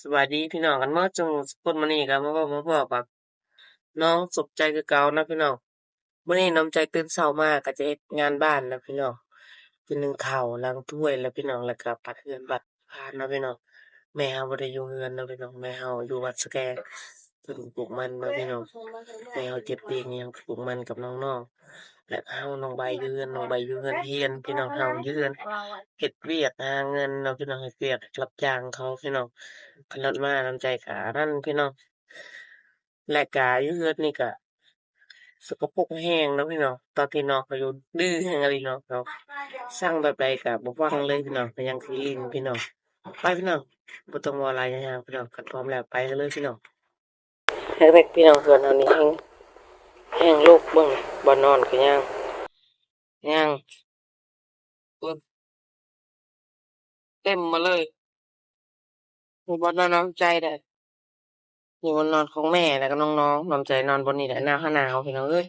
ສະບາຍດີພີ່ນ້ອງກັນໝົດສູ່ທຸກຄົນ. ມື້ນີ້ກໍມາເວົ້າມາບອກກັບນ້ອງສົມໃຈຄືເກົ່າເນາະພີ່ນ້ອງ. ມື້ນີ້ນ້ອງໃຈຕື່ນເຊົ້າມາກໍຈະເຮັດງານບ້ານເນາະພີ່ນ້ອງ, ຄືໜຶ້ງເຂົ້າ ລ້າງຖ້ວຍແລ້ວພີ່ນ້ອງ, ແລ້ວກໍປັດເຮືອນປັດ ຜ່ານເນາະພີ່ນ້ອງ. ແມ່ເຮົາບໍ່ໄດ້ຢູ່ເຮືອນເນາະພີ່ນ້ອງ, ແມ່ເຮົາຢູ່ວັດສະແກ ເພິ່ນປູກມັນເນາະພີ່ນ້ອງ. ແມ່ເຮົາເຈັບຕີນຫຍັງ ປູກມັນກັບນ້ອງໆ ແລະເຮົາ ນ້ອງໃບຢູ່ເຮືອນ, ນ້ອງໃບຢູ່ເຮືອນຮຽນພີ່ນ້ອງ, ເຮົາຢູ່ເຮືອນເຮັດວຽກຫາເງິນເນາະພີ່ນ້ອງ, ເຮັດວຽກຮັບຈ້າງເຂົາພີ່ນ້ອງ. ຄັນລົດມານ້ຳໃຈກະນັ້ນພີ່ນ້ອງ, ແລະກະຢູ່ເຮືອນນີ້ກະ ສະກະປົກແຮງເນາະພີ່ນ້ອງ. ຕອນທີ່ນອນກໍຢູ່ ດື້ແຮງອີ່ຫຼີເນາະ, ເຮົາສັ່ງແບບໃດກໍບໍ່ຟັງເລີຍພີ່ນ້ອງ, ກໍຍັງຊິຫຼິ້ນພີ່ນ້ອງ. ໄປພີ່ນ້ອງ, ບໍ່ຕ້ອງເວົ້າຫຼາຍຍາວພີ່ນ້ອງ, ຄັນພ້ອມແລ້ວໄປກັນເລີຍພີ່ນ້ອງ. ເຮັກໆ ພີ່ນ້ອງ, ເຮືອນເຮົານີ້ແຮງ ແຮງລຸກ. ເບິ່ງ ບ່ອນນອນກໍຍັງ ຍັງ ເຕັມໝົດເລີຍ. ມີບ່ອນນອນນ້ອງໃຈໄດ້, ມີບ່ອນນອນຂອງແມ່ ແລ້ວກໍນ້ອງໆ. ນ້ອງໃຈນອນບ່ອນນີ້ແຫຼະ, ໜາວຫາໜາວພີ່ນ້ອງເອີຍ.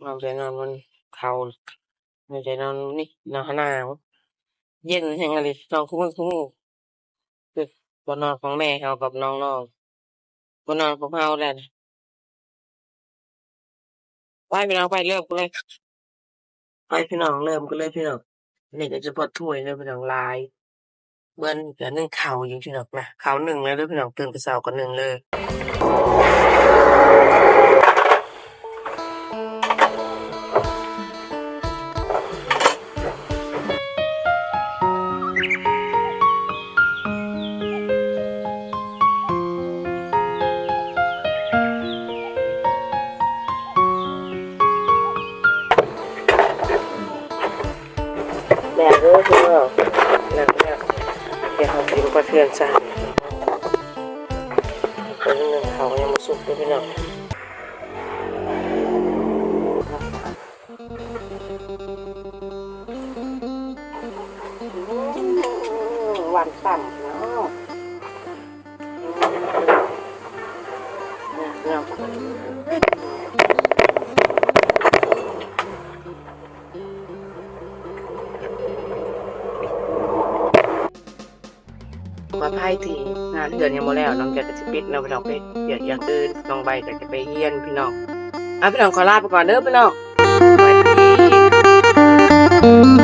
ນ້ອງໃຈນອນບ່ອນເຂົາ, ນ້ອງໃຈນອນນີ້ ໜາວຫາໜາວ. ເຢັນແຮງອີ່ຫຼີ ນອນຄູ່ມື້ຄູ່ມື້. ຄືບ່ອນນອນຂອງແມ່ເຮົາກັບນ້ອງໆ, ບ່ອນນອນຂອງເຮົາແຫຼະ. ໄປພີ່ນ້ອງ, ໄປເລີ່ມກັນເລີຍ. ໄປພີ່ນ້ອງ, ເລີ່ມກັນເລີຍພີ່ນ້ອງ. ອັນນີ້ກໍຈະເພາະຖ້ວຍເດີພີ່ນ້ອງ, ຫຼາຍ. ເບິ່ງ ກໍໜຶ້ງເຂົ້າຢູ່ພີ່ນ້ອງນະ, ເຂົ້າໜຶ້ງແລ້ວເດີພີ່ນ້ອງ, ຕື່ນແຕ່ເຊົ້າກໍໜຶ້ງເລີຍ. ແລ້ວເດີພີ່ນ້ອງ, ແລ້ວ ແລ້ວ ດຽວເຮົາກິນປາເທືອນຊະ. ເບິ່ງໜຶ້ງເຂົ້າຍັງບໍ່ສຸກເດີພີ່ນ້ອງ. ຫວານຊ່ຳເນາະ. ວ່າໃຜທີ່ງານເຮືອນຍັງບໍ່ແລ້ວ, ນ້ອງໃຈກໍຊິປິດເນາະພີ່ນ້ອງ, ໄປເຮັດວຽກຢ່າງອື່ນ, ນ້ອງໃບກໍຈະໄປຮຽນພີ່ນ້ອງ. ເອົາ ພີ່ນ້ອງ ຂໍລາໄປກ່ອນເດີພີ່ນ້ອງ, ສະບາຍດີ.